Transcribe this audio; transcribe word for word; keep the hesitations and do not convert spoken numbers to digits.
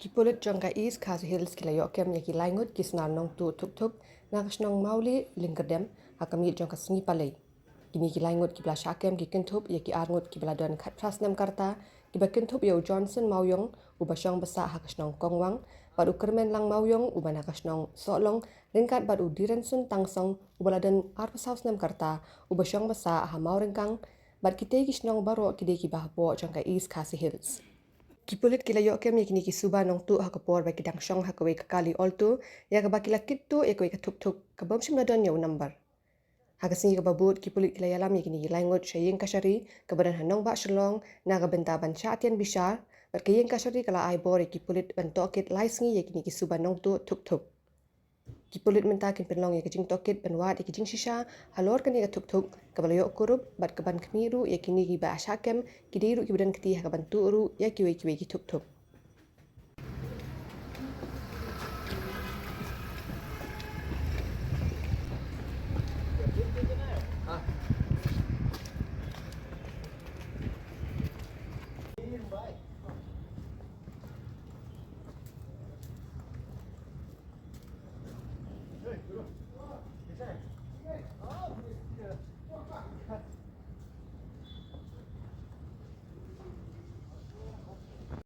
Ki pulit jong ka East Khasi Hills ki la ïoh kem ïa ki laingut ki snar nongtuh thuk thuk na ka shnong Mawlieh Lyngkyrdem ha ka miet jong ka sngi Palei. Kine ki laingut kiba la shah kem ki kynthup ïa ki arngut kiba la don khatphra snem ka rta, kiba kynthup ïa u Johnson Mawïong uba shong ba sah ha ka shnong Kongwang, bad u Kyrmenlang Mawïong uba na ka shnong Sohlong, ryngkat bad u Dirensun Tangsong uba la don arphew saw snem ka rta, uba shong ba sah ha Mawryngkang, bad kitei ki shnong baroh ki dei kiba hapoh jong ka East Khasi Hills. Ki pulit ki la ïoh kem ïa kine ki suba nongtuh ha ka por ba ki dang shong ha kawei ka kali Alto, ïa kaba ki la kit tuh ïa kawei ka thuk thuk kaba ym shym la don ïa u number. Ha ka sngi kaba bud, ki pulit ki la ïalam ïa kine ki laingut sha ïing kashari kaba don ha nongbah Shillong na ka bynta ban shah tian bishar, bad ka ïing kashari ka la ai bor ïa ki pulit ban tohkit lai sngi ïa kine ki suba nongtuh thuk thuk. Ki pulit mynta kin pynlong ïa ka jingtohkit ban wad ïa ka jingshisha halor kane ka thuk thuk kaba la ïoh kurup, bad kaban khmih ruh ïa kine kiba shah kem ki dei ruh kiba don kti ha kaban tuh ruh ïa kiwei kiwei ki thuk thuk.